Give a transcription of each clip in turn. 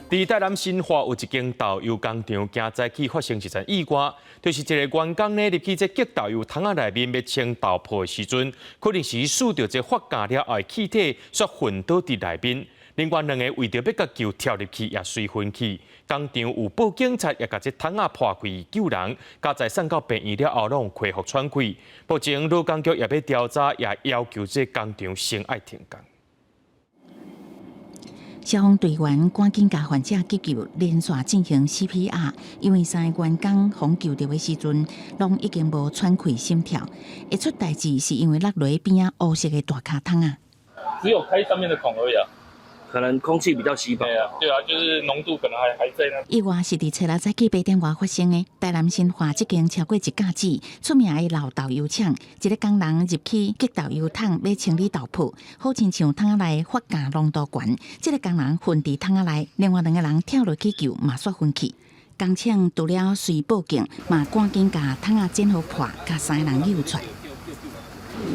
佇台南新化有一間豆油工廠，今早起發生一場意外，就是一个員工呢入去這激豆油桶仔內面欲清豆粕的時陣，可能是嗅著這發酵了後的氣體，煞昏倒佇內面。另外兩个為著欲共救跳入去，也隨昏去。工廠有報警察，也共這桶仔破開救人，佳哉送到病院了後，攏恢復喘氣。目前勞工局也欲調查，也要求這工廠先愛停工。消防隊員趕緊共患者急救，連續進行 CPR，因為三个員工予救著的時陣，攏已經無喘氣心跳。會出代誌是因為落佇邊仔烏色的大跤桶仔。只有開上面的孔而已啊，可能空氣比較稀薄。對啊，對啊，就是濃度可能還在那。意外是佇初六早起8點外發生的。台南新化這間超過一甲子出名的老豆油廠，一个工人入去激豆油桶欲清理豆粕，好親像桶仔內發酵濃度懸，這个工人昏佇桶仔內，另外兩个人跳落去救，嘛煞昏去。工廠除了隨報警，嘛趕緊共桶仔剪予破，共三个人救出來。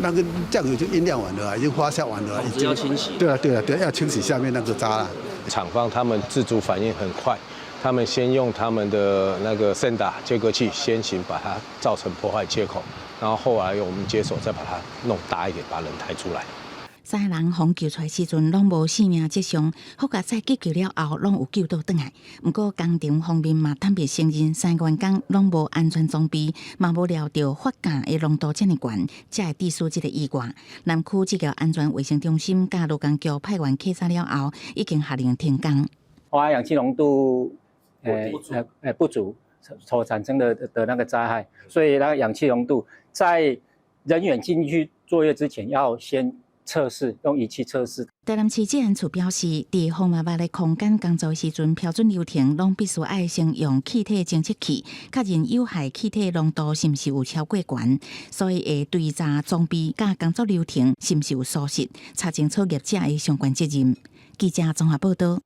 那個醬油就醞釀完了，已經發酵完了，已經要清洗。對啊，對啊，對，要清洗下面那個渣啦。廠方他們自主反應很快，他們先用他們的那個 sander 切割器先行把它造成破壞切口，然後後來由我們接手再把它弄大一點，把人抬出來。三个人予救出來時陣攏無性命跡象，好佳哉急救了後攏有救倒轉來。毋過工廠方面嘛坦白承認，三个員工攏無安全裝備，嘛無料著發酵的濃度遮爾懸，才會致使這个意外。南區職業安全衛生中心佮勞工局派員稽查了後，已經下令停工。哇，氧氣濃度不足所產生的那個災害，所以那個氧氣濃度在人員進去作業之前要先測試，用儀器測試。台南市職安處表示，佇防麻藥的空間工作時陣，標準流程攏必須愛先用氣體偵測器確認有害氣體濃度是毋是有超過懸，所以會追查裝備佮工作流程是毋是有疏失，查清楚業者的相關責任。記者綜合報道。